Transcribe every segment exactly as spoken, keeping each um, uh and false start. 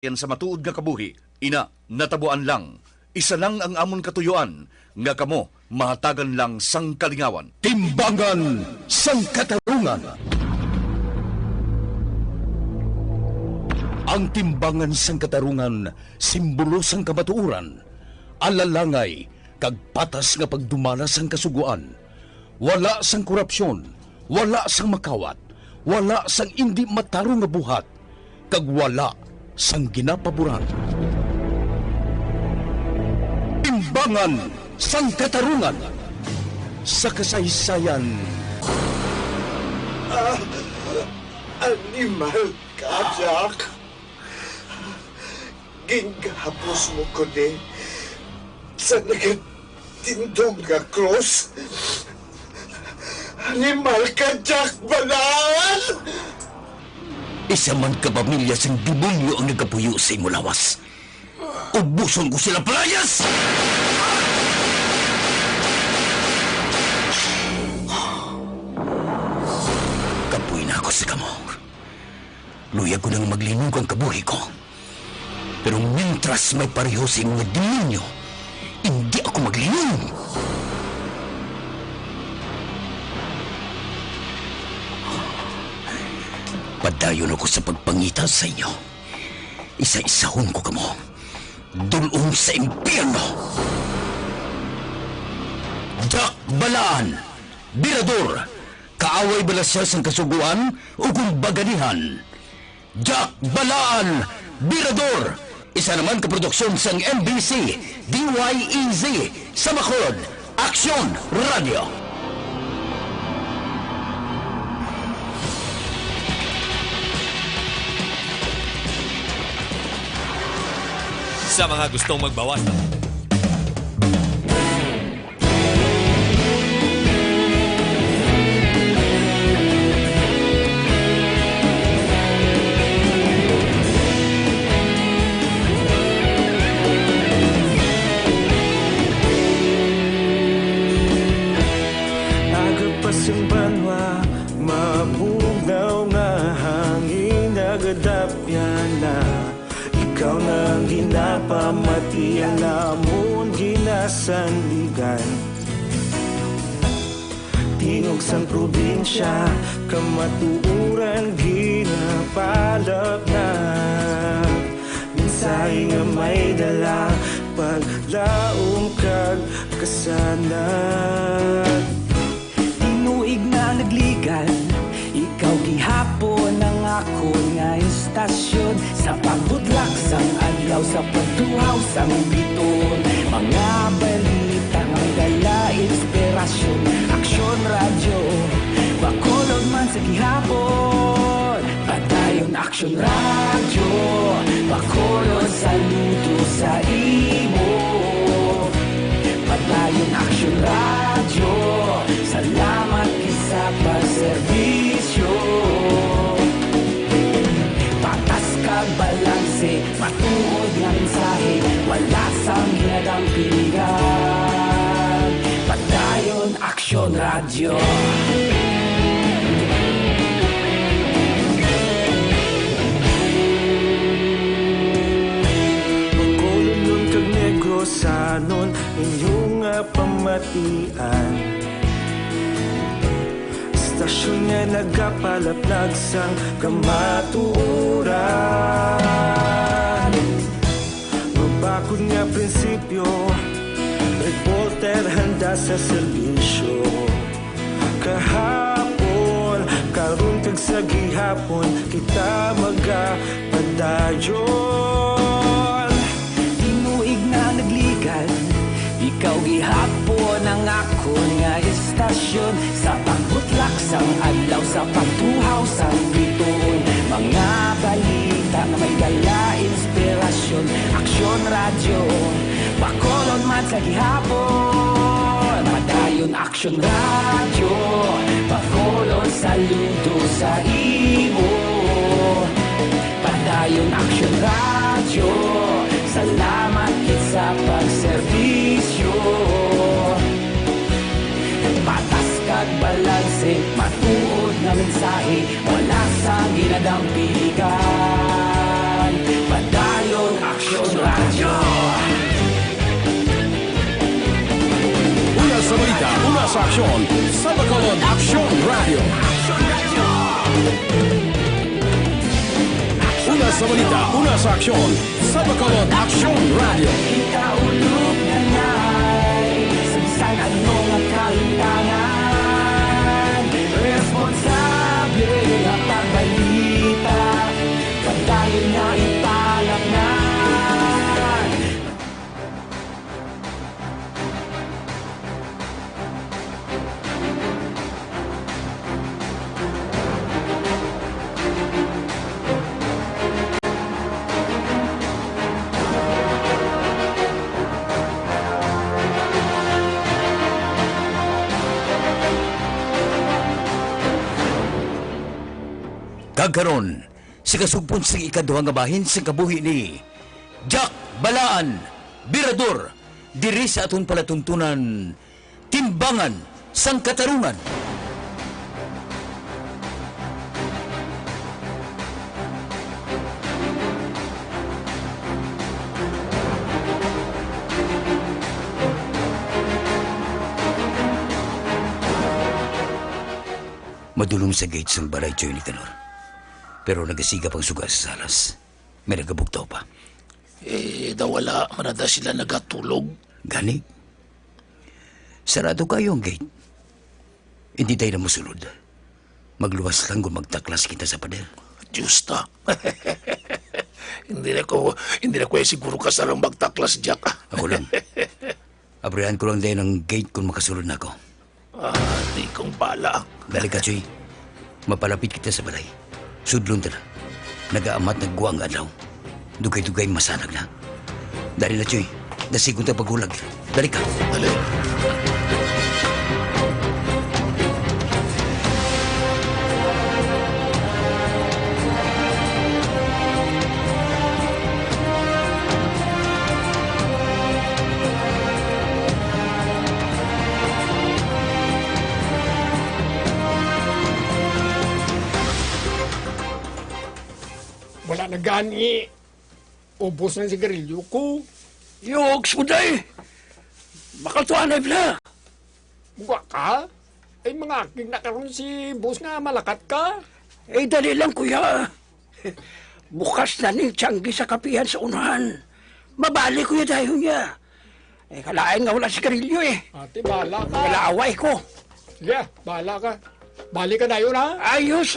yan sa matuod nga kabuhi. Ina, natabuan lang. Isa lang ang amon katuyuan, nga kamo mahatagan lang sang kalingawan. Timbangan sang Katarungan. Ang timbangan sang katarungan, simbolo sang kamatuoran, alalangay, kag patas nga pagdumala sang kasugoan. Wala sang korupsyon, wala sang makawat, wala sang indi matarong nga buhat, kag wala sang ginapaboran. Timbangan sang Katarungan sa kasaysayan. Ah, animal ka, Jack. Gingahapos mo ko ni sa nagatindog nga krus. Animal ka, Jack Balaan! Isa man ka pamilya sang demonyo ang nagapuyo sa imo lawas. Ubuson ko sila, palayas! Kapoy na ako sa kamo. Luyag ko nang maglinog ang kabuhi ko. Pero mintras may pareho sa imo nga demonyo, hindi ako maglinog. Padayon ako sa pagpangita sa inyo. Isa-isahon ko kamo. Dul-ong sa impyerno. Jack Balaan, Birador, kaaway bala sia sang Kasugoan o kung baganihan? Jack Balaan, Birador, isa naman ka produksyon sang M B C, D Y E Z, sa Bacolod, Aksyon Radio. Sa mga gustong magbawas ng Aga pa sing banwa, mabugnaw nga hangin, nagadapyan na. Ikaw na ang ginapamati, ang amon ginasandigan. Tingog sang probinsya, kamatuoran ginapalapnag. Mensahe nga may dala, paglaom kag kasanag. Tinuig na nagligad, ikaw gihapon ang akon nga istasyon. Sa pagbutlak sang adlaw, sa pagtuhaw sang bituon, mga balita nga may dala inspirasyon. Aksyon Radyo, Bacolod man sa gihapon. Padayon Aksyon Radyo, Bacolod, saludo sa imo. Padayon Aksyon Radyo, salamat gid sa pagserbisyo. Patas kag balanse, matuod nga mensahe, wala sang ginadampingan. Padayon Aksyon Radyo. Bacolodnon kag Negrosanon, inyo nga pamatian. Istasyon nga nagapalaplag sang kamatuoran. Mabakod nga prinsipyo, reporter handa sa serbisyo. Kahapon, karon kag sa gihapon, kita magapadayon. Tinuig na nagligad, ikaw gihapon ang akon nga istasyon. Sa pagbutlak sang adlaw, sa pagtuhaw sang bituon, mga balita nga may dala inspirasyon. Aksyon Radyo, Bacolod man sa gihapon. Padayon Aksyon Radyo, Bacolod, saludo sa imo. Padayon Aksyon Radyo, salamat gid sa pagserbisyo. Patas kag balanse, matuod nga mensahe, wala sang ginadampingan. Padayon Sa Bacolod Aksyon Radio. Una sa balita, una sa aksyon, sa Bacolod Aksyon Radio. Ikaulog na ngay, sangsang ano nga kahitangan, responsable nga pagbalita, padayon nga ipalapnan. Kag karon, sa kasugpon sang ikaduha nga bahin sang kabuhi ni Jack Balaan Birador, diri sa aton palatuntunan, Timbangan sang Katarungan. Madulom sa gate sang balay, Joy Nicanor. Pero nagasigap ang suga sa salas. May nagabugtaw pa. Eh, daw wala man na sila nagatulog. Gani? Sarado kayo ang gate. Hindi tayo na musulod. Magluwas lang kung magtaklas kita sa pader. Diyos ta. Hindi na ko, hindi na ko siguro kasarang magtaklas, Jack. Ako lang. Abrihan ko lang din ang gate kung makasulod na ako. Ah, di kong bala. Dali ka, Chuy. Mapalapit kita sa balay. Sudlon ta na. Nagaamat na gwa ang adlaw. Dugay-dugay masanag na. Dali na, Chuy. Dasigon ta paghulag. Dali ka. Dali. Wala na gani. Ubos na ang sigarilyo ko. Yoks, Uday! Makatuanay bala! Buga ka? Ay, mga akig na karon si boss nga malakat ka? Eh, dali lang, kuya. Bukas na ning tiyanggi sa kapihan sa unahan. Mabalik ko ya dayon niya. Eh, kalain nga wala sigarilyo eh. Ate, bahala ka. Wala away ko. Sige, bahala ka. Balik ka dayon, ha? Ayos.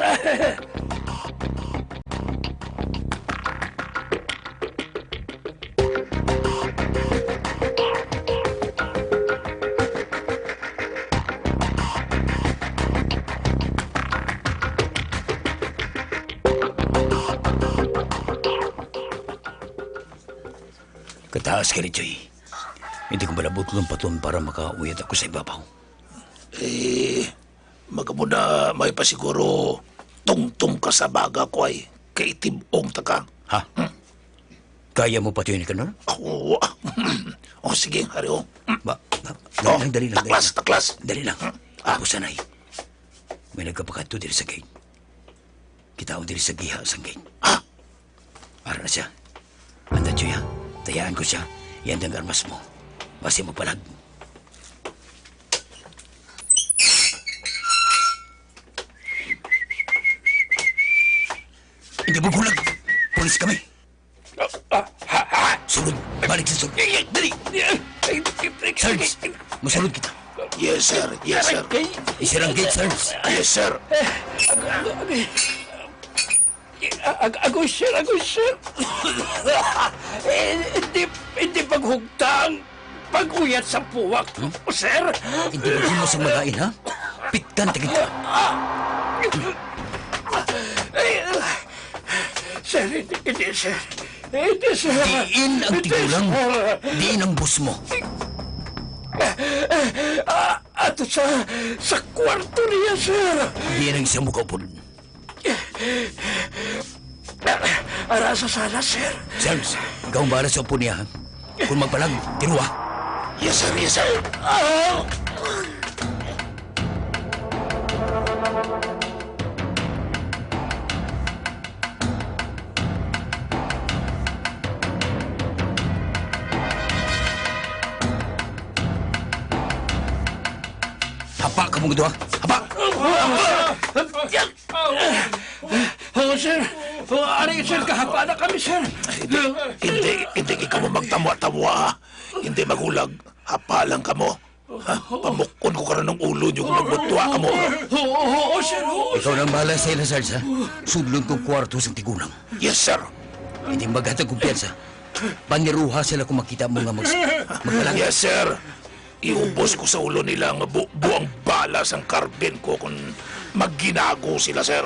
Kataas ka, Richoy. Hindi ko malabot ng paton para makauyat ako sa ibabaw. Eh, magamo na may pasiguro tungtong ka sa baga ko ay kaitibong ta ka. Ha? Hmm. Kaya mo pa, Tony Kanor? Oo. O, sige, hari, o. Ba, ba, dali Oh, lang, dali lang, dali taklas, lang. Taklas. Dali lang. Hmm. Ah. Ako sanay. May nagkapakadto diri sa gate. Kita ko diri sa giha sang gate. Ah! Ara na siya. Anda, Chuy, ha? Tayaan ko siya. Yan ang armas mo. Basi magpalag. Hindi mo bulag. Pulis kami. Ah, ah, ha, ha. Sulod. Balik sa sulod. Dali. Sarge, masulod kita. Yes, sir. Yes, sir. Aray, kay- Isira ang gate, Sarge. Yes, sir. Ag-, ag-, ag-, agoy, sir. Agoy, sir. Eh, hindi, hindi paghugtang. Pag-uyat sa puwak, hmm? Sir. Hindi mo sa malain, ha? Pitkan ta kita. Ah! Ay, ah! Sir, hindi, hindi, sir. Hindi, sir. Diin ang tigulang? Sir. Diin ang boss mo? Ah, ato sa, sa kwarto niya, sir. Diin ang isa mo kaupod? Ara sa sala, sir. Sir, ikaw ang bahala sa upo niya, ha? Kung magpalag, tiruwa. Yes, sir. Yes, sir. Ah! Hapa Mga duha. Hapa! Oo, sir. O, ari, sir, kahapa na kami, sir. Hindi, hindi, hindi ikaw magtamwa-tamwa, ha? Hindi magulag. Hapa lang kamo. Ha? Pamukon ko karon ang ulo niyo kung magmutwa kamo. Oo, oo, oo, sir, oo, Ikaw sir. nang bahala sa ila, Sarge, ha? Sudlon kong kwarto sa tigulang. Yes, sir. Hindi maghatag kumpiyansa. Paniruha sila kung makita mo nga mag-, magpalag. Yes, sir. Iubos ko sa ulo nila nga bu-, buang bala sang karbin ko kung magginago sila, sir.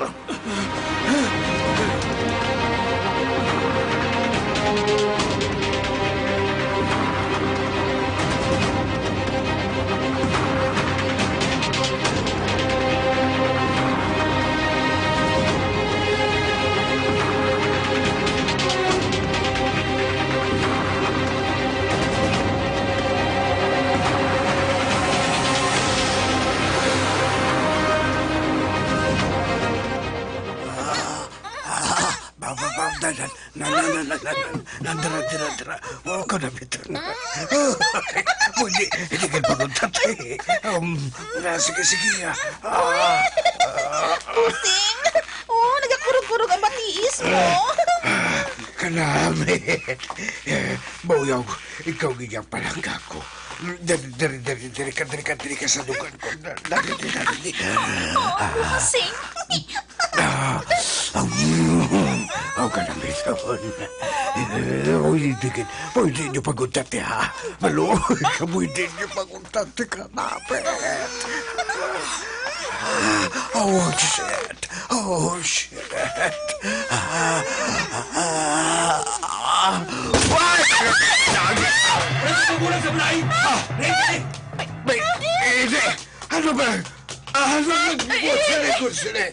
Ba, ba, ba, da, da, na, na, na, na, na, na, na, dira, dira, dira. Wa ka na bitan. Pwede, hindi ka pagod, tatay. Um, na, sige, sige, ah. Ah, ah, Pusing! Oh, nagakurog-kurog ang batiis mo. Kanamit. Buyog, ikaw gid ang palangga ko. Diri, diri, diri, diri ka, diri ka, diri ka sa dugan ko. Dali, dali, dali. Oh, Pusing! Ah, um, oh, kanamiton. Eh, oh, hindi gid. Pwede niyo pag-untat, ha? Maluoy ka, pwede niyo pag-untat, kanapit. Oh, shit. Oh, shit. Ah, ah, ah, ah. Ay! Ano sa mula sa balay? Ah! May, may, hindi. Ano ba? Ah, ano nagbubuhat sa likod sila?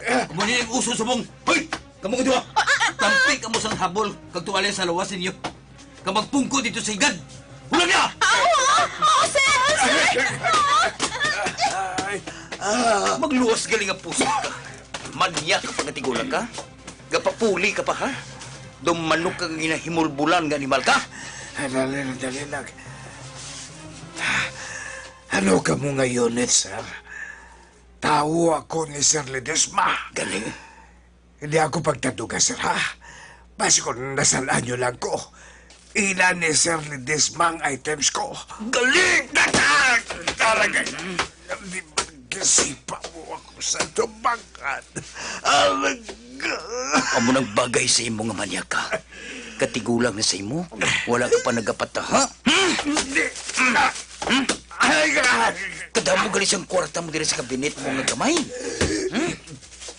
Amo ni ang uso subong. Hoy! Kamo ko diwa. Tampi kamo sang habol kag tuwalya sa lawas ninyo. Kag magpungko dito sa higad. Hulam niya! Ah, oo, oo, sir, sir. Ay, ah. Magluwas gali nga puso ka. Manyak ka pa nga tigulang ka. Gapapuli ka pa, ha? Daw manok ka nga ginahimulbulan nga animal ka. Ay, dali lang, dali lang. Ano ka mo nga unit, sir? Tawo ako ni Sir Ledesma. Galing. Hindi ako pagtaduga, sir, ha? Basi kung nasal-an niyo lang ko. Ila ni Sir Ledesma ang items ko. Galing! Talaga! Di ba gasipa mo ako sa tubangan? Alaga! Amo nang bagay sa imo nga manyak ka. Katigulang na sa imo, wala ka pa nagapataha. Hmm? Hindi. Hmm? Ay, ay. Kadamo gali sang kwarta mo diri sa kabinet mo nga gamay. Hmm?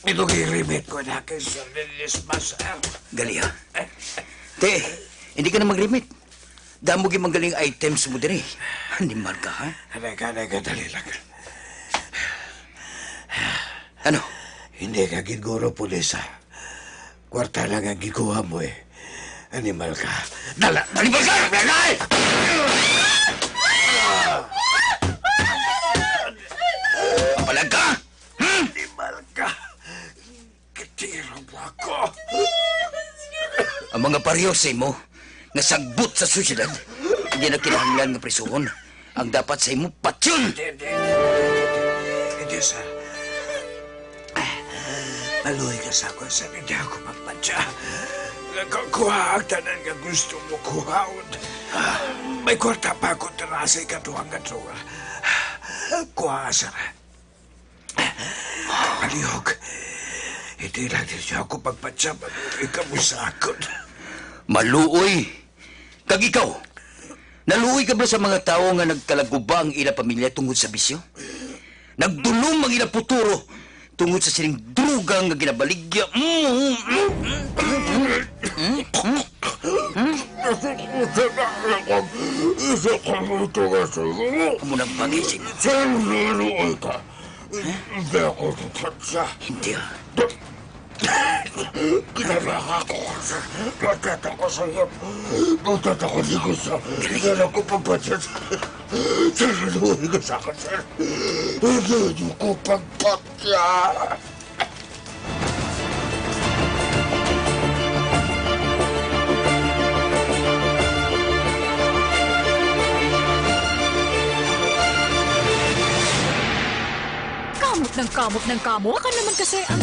Ito kay remit ko na kay Sir Lilis Master. Gali, ha? Te, hindi ka na mag-remit. Damo gyud man gali ang items mo diri. Animal ka, ha? Anay ka, anay ka, dali lang. Ano? Hindi ka gid guro pulis, ha? Kwarta lang ang gikuha mo, eh. Animal ka. Dala, animal ka! Dala, eh! Palag ka! Hmm? Animal ka! Katira mo ako! Ang mga pareho sa imo nga sagbot sa sosyedad, hindi na kinahanglan nga prisuhon. Ang dapat sa imo, patyon! Hindi, hindi, hindi, hindi, hindi, hindi, sir. Maluoy ka sa akon, sir, hindi ako magpatya. Ku-, kuha ang tanan nga gusto mo kuhaon. May kwarta pa ako dira sa ikaduhang nga drawer. Kuha, sir. Palihog. Hindi lang ninyo ako pagpatya, maluoy ka mo sa akon. Maluoy. Kag ikaw, naluoy ka ba sa mga tawo nga nagkalaguba ang ila pamilya tungod sa bisyo? Nagdulom ang ila puturo tungod sa sining droga nga ginabaligya. Amo nang bagay sa imo. Sir, naluoy ka. Hindi ako tatapsa. Hindi, ah. Kinalaha ko ka, sir. Matata ko sa iyo. Matata ko di ko sa. Hindi ako pagpatya, sir. Sir, naluoy ka sa akin, sir. Hindi niyo ko pagpatya. Kamot ng kamot. Baka naman kasi ang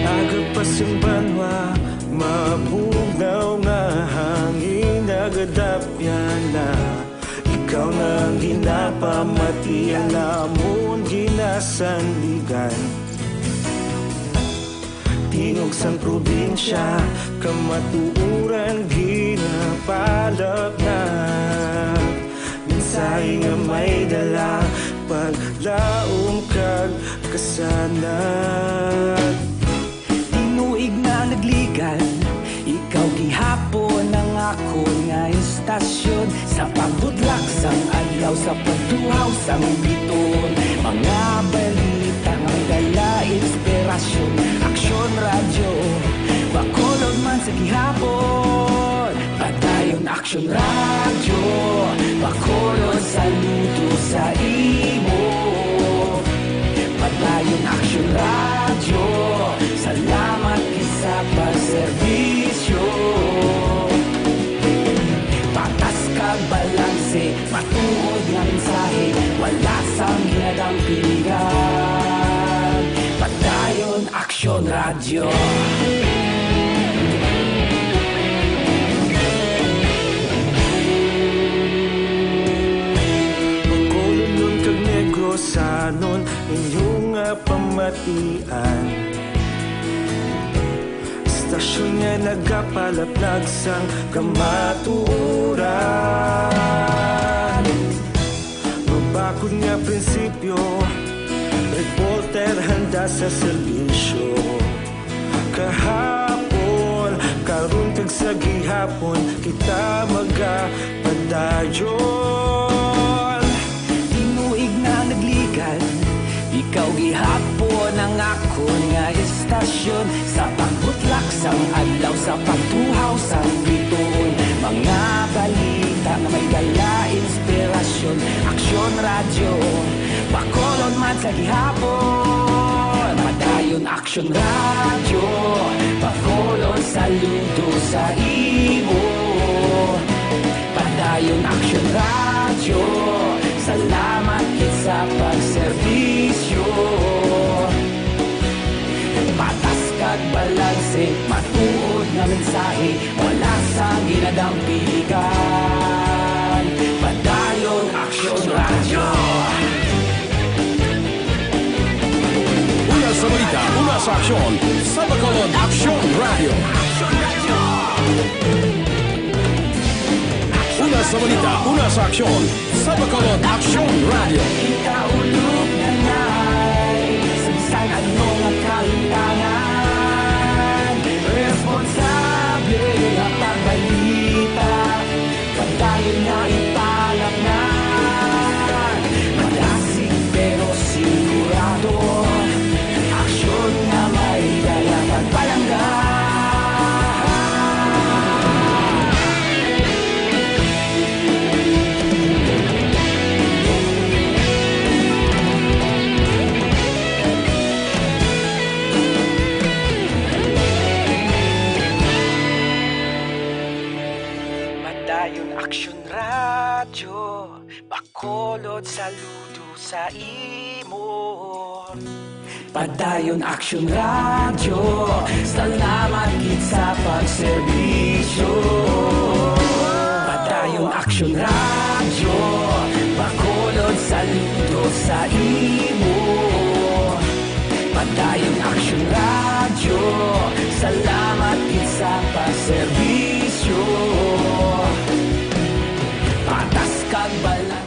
Aga pa sing banwa, mabugnaw nga hangin, nagadapyan na. Ikaw na ang ginapamati, ang amon ginasandigan. Tingog sang probinsya, kamatuoran ginapalapnag. Mensahe nga may dala, paglaom kag kasanag. Tinuig na nagligan, ikaw gihapon ang akon nga istasyon. Sa pagbutlak sang adlaw, sa pagtuhaw sang bituon, mga balita nga may dala inspirasyon. Aksyon Radyo, Bacolod man sa gihapon. Padayon Aksyon Radyo, Bacolod, saludo sa imo. Padayon Aksyon Radyo, salamat gid sa pagserbisyo. Patas kag balanse, matuod nga mensahe, wala sang ginadampingan. Padayon Aksyon Radyo. Bacolodnon kag Negrosanon, inyo nga pamatian. Istasyon nga nagapalaplag sang kamatuoran. Mabakod nga prinsipyo, reporter handa sa serbisyo. Kahapon, karon kag sa gihapon, kita magapadayon. Tinuig na nagligan, ikaw gihapon ang akon nga istasyon. Sa pagbutlak sang adlaw, sa pagtuhaw sang bituon, mga balita nga may dala inspirasyon. Aksyon Radyo, Bacolod man sa gihapon. Padayon Aksyon Radyo, Bacolod, saludo sa imo. Padayon Aksyon Radyo, salamat gid sa pagserbisyo. Patas kag balanse, matuod nga mensahe, wala sang ginadampigan. Padayon Aksyon Radyo. Una sa balita, una sa aksyon, sa Bacolod Aksyon Radyo. Una sa balita, una sa aksyon, sa Bacolod Aksyon Radyo. Ikaulog na nay, sa bisan ano nga kahimtangan, responsable nga pagbalita. Padayon nga ipalapngan, madasig pero sigurado. Aksyon nga may dala kag palangga. Padayon Aksyon Radyo, Bacolod, saludo sa imo. Padayon Aksyon Radyo, salamat gid sa pagserbisyo. Padayon Aksyon Radyo, Bacolod, saludo sa imo. Padayon Aksyon Radyo, salamat gid sa pagserbisyo. Patas kag balan-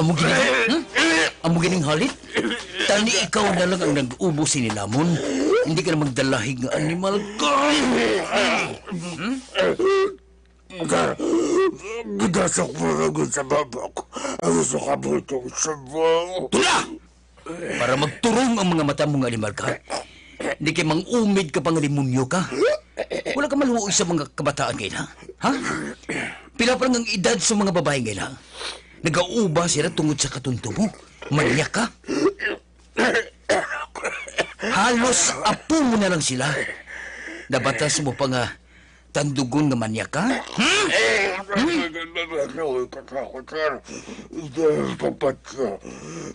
Amo gini, hmm? Amo gining halit? Tani ikaw na lang ang nag-ubos sini lamon. Hindi ka na magdalahig nga animal ka. Hmm? Sir, gidasok mo na gid sa baba ko ang isa ka bultong subo. Tula! Para magturong ang mga mata mo nga animal ka. Hindi kay mang-umid ka pa nga demonyo ka. Wala ka maluoy sa mga kabataan kay na. Ha? Pila pa lang ang edad sa mga babae ngay na? Nagauba sila tungod sa katunto mo. Manyak ka. Halos apo mo na lang sila. Nabatas mo pa nga tandugon nga manyak ka? Hmm? Hmm? Luoy ka sa ako, sir. Hindi papatya.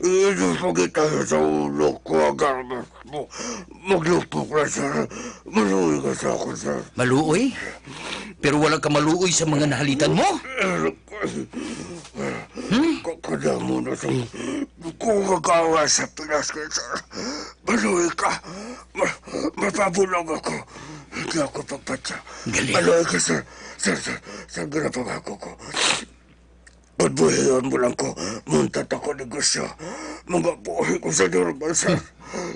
Hindi pagitayo sa ulo ko ang armas mo. Maglupok na, sir. Maluoy ka sa ako, sir. Maluoy? Pero wala ka maluoy sa mga nahalitan mo? Hmm? Kakadamo na sa kung magawa sa Pinas ka, sir. Maluoy ka. Ma-, mapabulong ako. Hindi ako pagpatya. Galing. Maluoy ka, sir. Sir, sir, sir, ginapangako ko. Pagbuhion mo lang ko, muntat ako negosyo. Mga buhi ko sa normal, sir.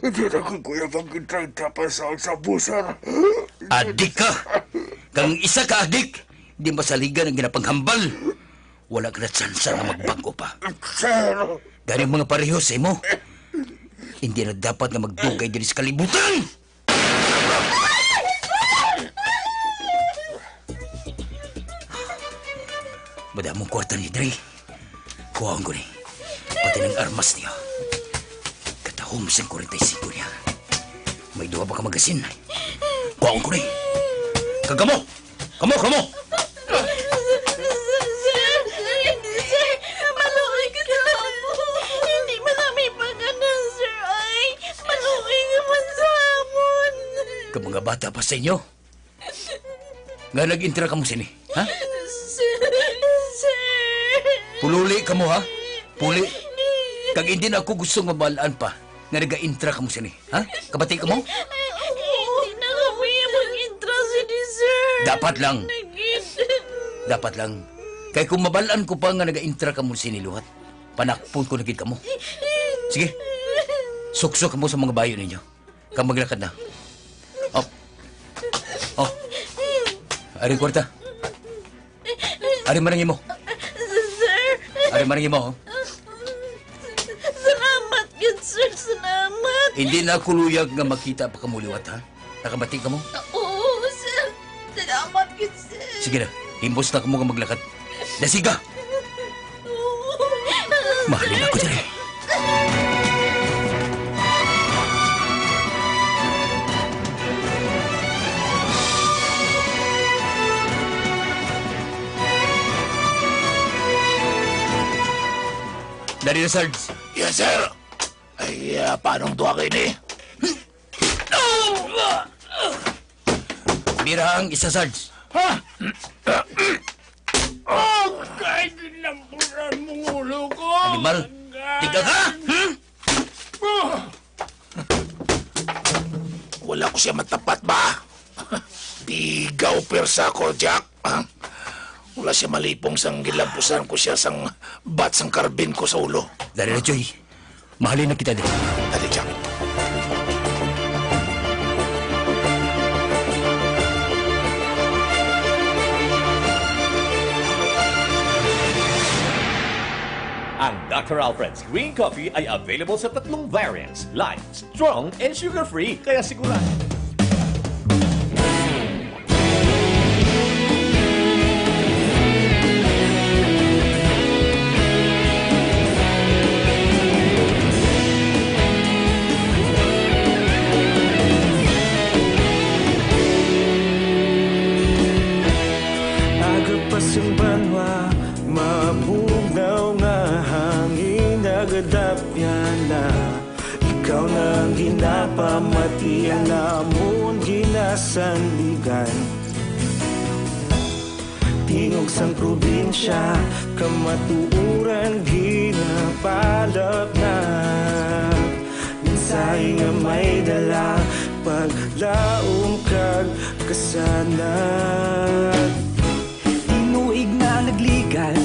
Hindi na ko, kuya, pag-trade ka pa sa, sa busar. Adik ka! Kang isa ka adik, di masaligan ang ginapanghambal. Wala ka na tsansa nga magbag-o pa. Sir! Gani mga pareho sa imo. Hindi na dapat nga magdugay diri sa kalibutan! Madamong kwarta ni Dre. Kuhaon ko ni. Pati ng armas niya. Katahom siyang kwarenta y singko niya. May duha pa ka magasin. Kuhaon ko ni. Kagamo! Kamo, kamo! Sir, sir, sir, maluoy ka sa amo. Hindi man kami pagana, sir, ay. Maluoy ka man sa amon. Kag mga bata pa sa inyo. Nga nag-intra kamo sini, ha? Sir, sir. Pululi kamo, ha? Puli. Kag hindi na ako gusto nga mabalaan pa nga naga-intra kamo sini, ha? Kabati kamo? Hindi na kami mag-intra sini, sir. Dapat lang. Nagit. Dapat lang. Kay kung mabalaan ko pa nga naga-intra kamo sini liwat, panakpon ko na gid kamo. Sige. Suksok kamo sa mga bayo ninyo. Kag maglakad na. Oh. Oh. Ari kwarta. Ari man ang imo. Sir. Ari man ang imo, oh. Salamat gid, sir. Salamat. Hindi na ako luyag nga makita pa kamo liwat, ha? Nakabati kamo? Oo, sir. Salamat gid, sir. Sige na, himbos na kamo nga maglakad. Dasiga! Mahalin ako diri. Dali na, Sarge. Yes, sir. Ay, ah, paanong duha kayo ni? Bira ang isa, Sarge. Ha? Oh, kay ginampuran mong ulo ko. Animal. Agay. Tiga ka? Hmm? Oh. Wala ko siya matapat ba? Bigaw persa ko, Jack. Wala siya malipong sang gilampusan ko siya sang bat sang karbin ko sa ulo. Dali na, Joy. Mahalin na kita, di. Dali, Jack. Ang Doctor Alfred's Green Coffee ay available sa tatlong variants, light, strong, and sugar-free. Kaya sigurado. Aga pa sing banwa, mabugnaw nga hangin, nagadapyan na. Ikaw na ang ginapamatian namon ginasandigan. Tingog sang probinsya, kamatuoran ginapalapnag. Mensahe nga may dala, paglaom kag kasanag. Tinuig na nagligad,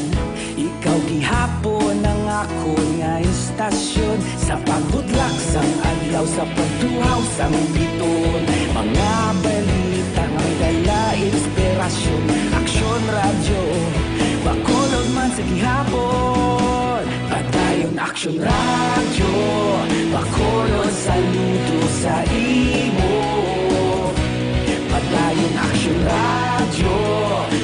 ikaw gihapon ang akon nga istasyon. Sa pagbutlak sang Sa pagtuhaw sang biton, mga balita nga may dala inspirasyon. Aksyon Radyo, Bacolod man sa gihapon. Padayon Aksyon Radyo, Bacolod saludo sa imo. Padayon Aksyon Radyo,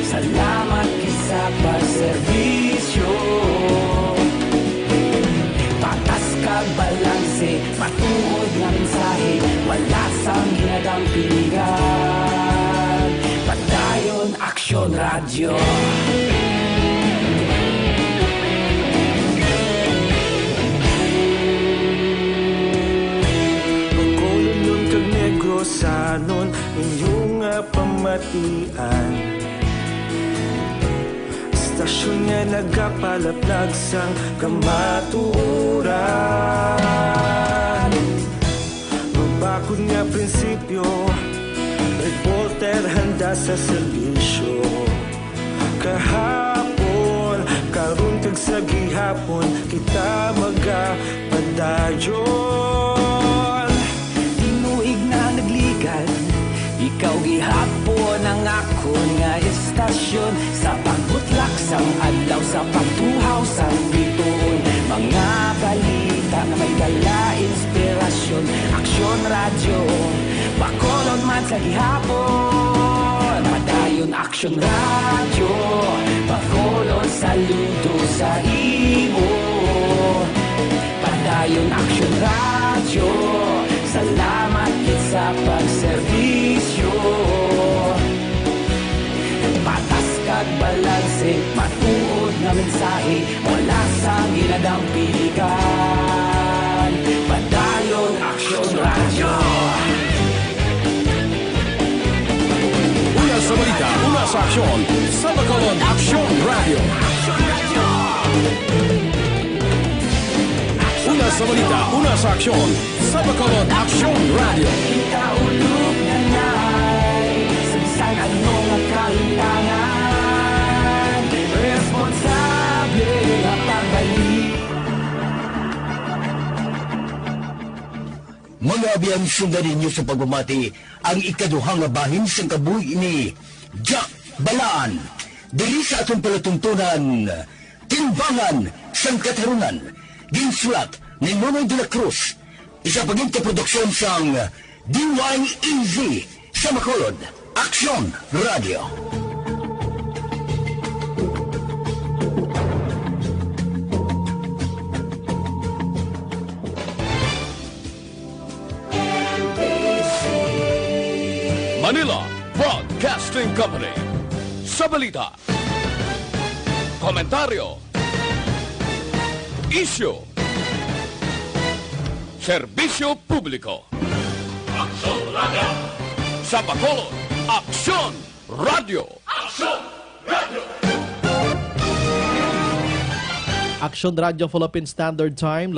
salamat gid sa pagserbisyo. Patas kag balanse, matuod nga mensahe, wala sang hinadang piligan. Padayon Aksyon Radyo. Bacolodnon kag Negrosanon, inyo nga pamatian. Istasyon nga nagapalaplag sang kamatuoran. Mabakod nga prinsipyo, reporter handa sa serbisyo. Kahapon, karon kag sa gihapon, kita magapadayon. Tinuig na nagligad, ikaw gihapon ang akon nga istasyon. Sa pagbutlak sang adlaw, sa pagtuhaw sang bituon, mga balita nga may dala inspirasyon. Aksyon Radyo, Bacolod man sa gihapon. Padayon Aksyon Radyo, Bacolod saludo sa imo. Padayon Aksyon Radyo, salamat gid sa pagserbisyo. Patas kag balanse, matuod nga mensahe, wala sang hinadang piligan. Padayon Aksyon Radyo. Una sa balita, una sa aksyon, sa Bacolod Aksyon Radyo. Una sa balita, una sa aksyon, sa Bacolod Aksyon Radyo. Kita ulog na nay, sa bisan ano nga kahimtangan, responsable nga pagbalik. Mga abyan, sundan ninyo sa pagpamati ang ikaduha nga bahin sang kabuhi ni Jack Balaan. Diri sa aton palatuntunan, Timbangan sang Katarunan, ginsulat ni Nonoy de la Cruz, isa pa gid ka produksyon sang D Y E Z sa Bacolod, Aksyon Radio. Manila Broadcasting Company. Sa balita, komentaryo, isyu, serbisyo publiko. Aksyon Radyo. Sa Bacolod, Aksyon Radyo. Aksyon Radyo. Aksyon Radyo Philippine Standard Time.